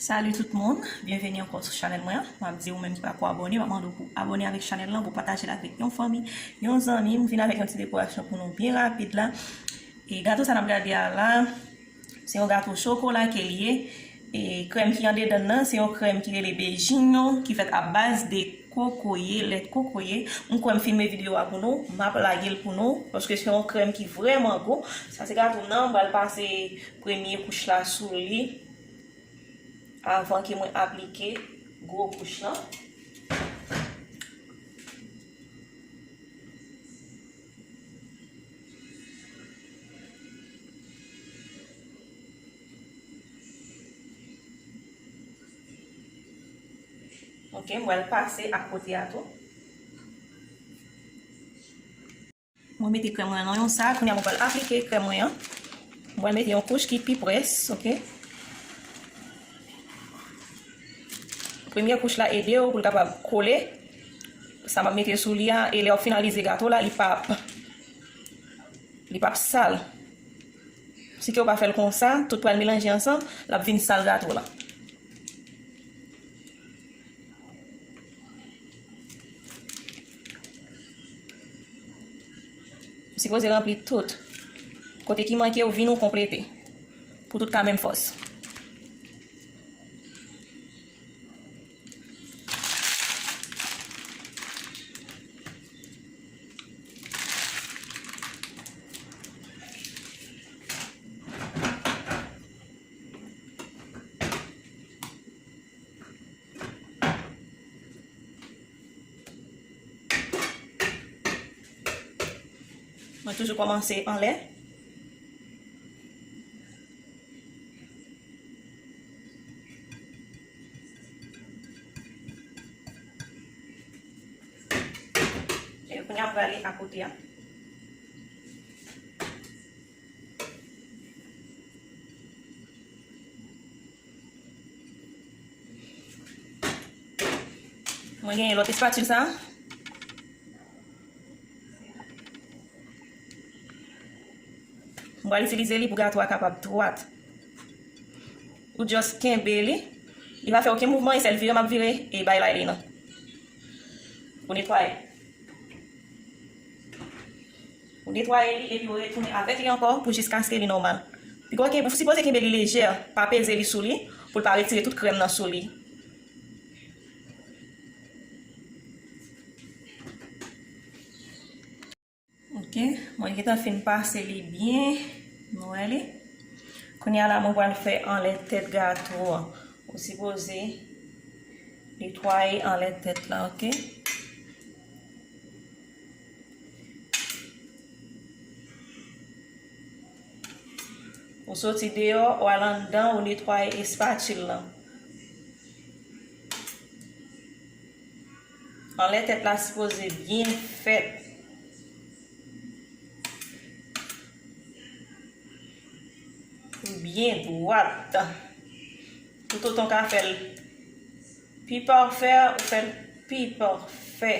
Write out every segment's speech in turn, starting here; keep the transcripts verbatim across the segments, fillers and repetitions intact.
Salut tout moun, byenveni ankò sou chanèl mwen an. M ap di ou menm ki pako abòne, m ap mande w pou abòne avèk chanèl lan, pou pataje l avèk yon fanmi, yon zanmi. M vin avèk yon ti dekorasyon pou nou byen rapid la. E gato sa n ap gade a la, se yon gato chokola ke l ye. E krèm ki andedan l nan, se yon krèm ki rele Beijinho, ki fèt a baz de kokoye, lèt kokoye. M kwè m filme videyo a pou nou, m ap lage l pou nou, paske se yon krèm ki vrèman gou. Sa se gato m nan, m pral pase premye kouch la sou li avan ke mwen aplike gwo kouch lan. Ok, m pral pase akote a tou. Mwen mete krèm mwen nan yon sa, kounye a mwen pral aplike krèm mwen an. Mwen pral mete yon kouch ki pi près, ok? Premye kouch la ede w pou l kapab kole. Sa m ap mete sou li a, e lè w ap finalize gato la, li p ap, li p ap sal. Si ke w pa fè l konsa, tout pral melanje ansanm, l ap vin sal gato la. Ou sipoze ranpli tout. Kote ki manke, ou vin ou konplete. Pou tout ka menm fòs. Mwen toujou kòmanse anlè. E kounye a m prale akote a. Mwen genyen lòt espatil sa. Mwen pral itilize li pou gato a kapab dwat. Ou just kenbe li. Li pa fè okenn mouvman, e sèl vire m ap vire e bay la li nan. Pou netwaye. Ou netwaye li epi ou retounen avèk li ankò pou jiskaske li nòmal. Piga w kenbe, ou sipoze kenbe li lejè, pa peze li sou li, pou l pa retire tout krèm nan sou li. Ok, mwen gentan fin pase li byen, nou wè li. Kounye a la, mwen pral fè anlè tèt gato a. Ou sipoze netwaye anlè tèt la, ok? Ou soti deyò, ou al anndan, ou netwaye espatil lan. Anlè tèt la sipoze byen fèt. Byen dwat. Toutotan w ka fè l pi pafè, ou fè l pi pafè.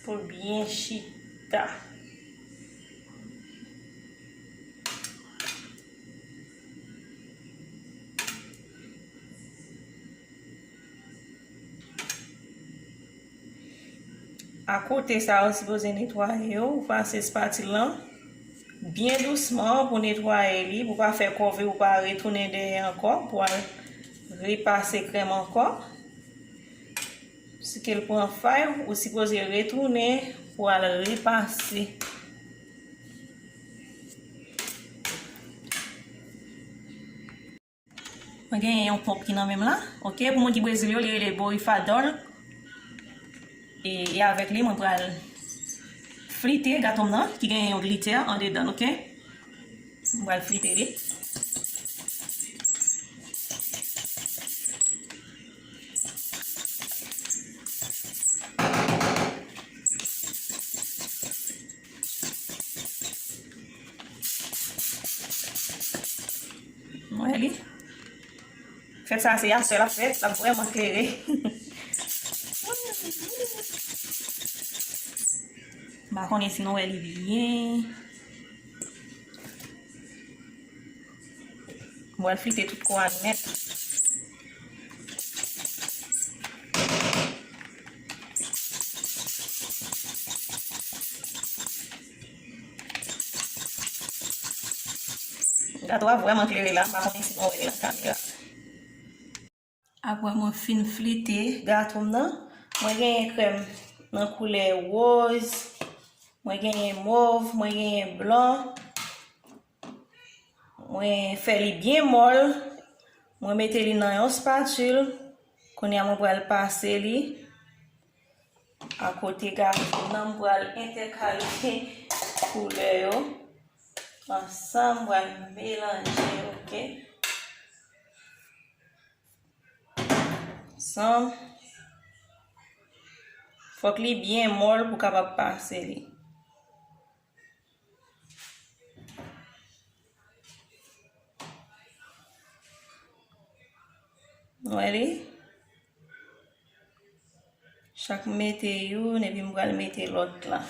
Pou l byen chita. Akote sa yo sipoze netwaye yo, ou pase espatil lan byen dousman pou netwaye li, pou pa fè kòve, ou pa retounen dèyè ankò, pou al repase krèm ankò. Si ke l pran fay, ou sipoze retounen pou al repase. Mwen genyen yon ponp ki nan men m la. Ok, pou moun ki Brezil yo, li rele borrifador. E, e avèk li, mwen pral flite gato m nan, ki genyen yon glitè andedan l, ok? Mwen pral flite li. Mwen li. Fèt sa se aswè l ap fèt, l ap vrèman klere. M pa konnen si nou wè li byen. Mwen pral flite tout kò a nèt. Gato a vrèman klere la, m pa konnen si nou wè li nan kamera. Apre mwen fin flite gato m nan, mwen genyen krèm nan koulè woz, mwen genyen mov, mwen genyen blan. Mwen fè li byen mòl. Mwen mete li nan yon spatil. Kounye a mwen pral pase li akote gato m nan, mwen pral entèkale koulè yo ansanm, mwen pral melanje, oke? Ansanm. Fòk li byen mòl pou w kapab pase li. Nou wè li? Chak m mete youn, epi m pral mete lòt la.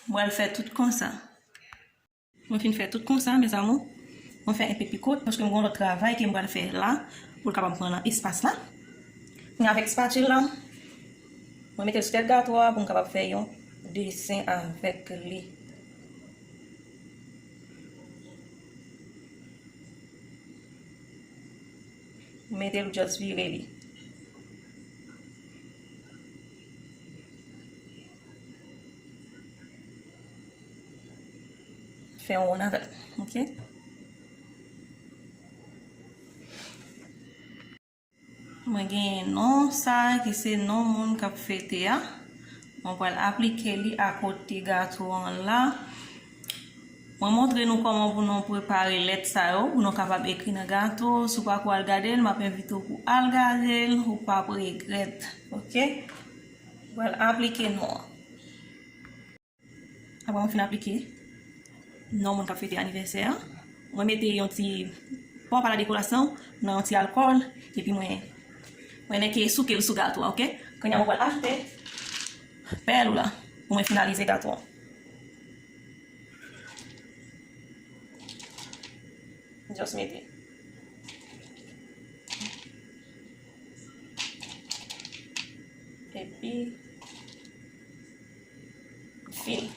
Mwen fè tout konsa. Mwen fin fè tout konsa, mes amours. Mwen fè enpe pi kout, paske m gen yon lòt travay ke m pral fè la, pou l kapab pran nan espas la. Men avèk spatil la, mwen mete l sou tèt gato a pou m kapab fè yon desen avèk li. Mete l, just vire li. Fè yon wonn avè l, oke? Mwen genyen non sa, ki se non moun k ap fete a. Mwen pral aplike li akote gato an la. Mwen montre nou kòman pou nou prepare lèt sa yo, pou nou kapab ekri nan gato. Si w pako al gade l, m ap envite w pou al gade l, ou p ap regrèt. Oke? Mwen pral aplike non an. Apre mwen fin aplike non moun k ap fete anivèsè a, mwen mete yon ti pòp a la dekorasyon nan yon ti alkòl, epi mwen, mwen nèke souke l sou gato a, oke? Kounye a mwen pral ajoute pèl ou la pou mwen finalize gato a. Just mete. Epi, fini.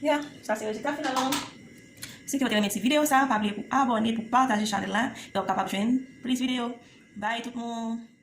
Ya, sa se rezilta final lan. Si ke w te renmen ti videyo sa, pa bliye pou abòne, pou pataje chanèl la, e w ap kapab jwenn plis videyo. Bye tout moun!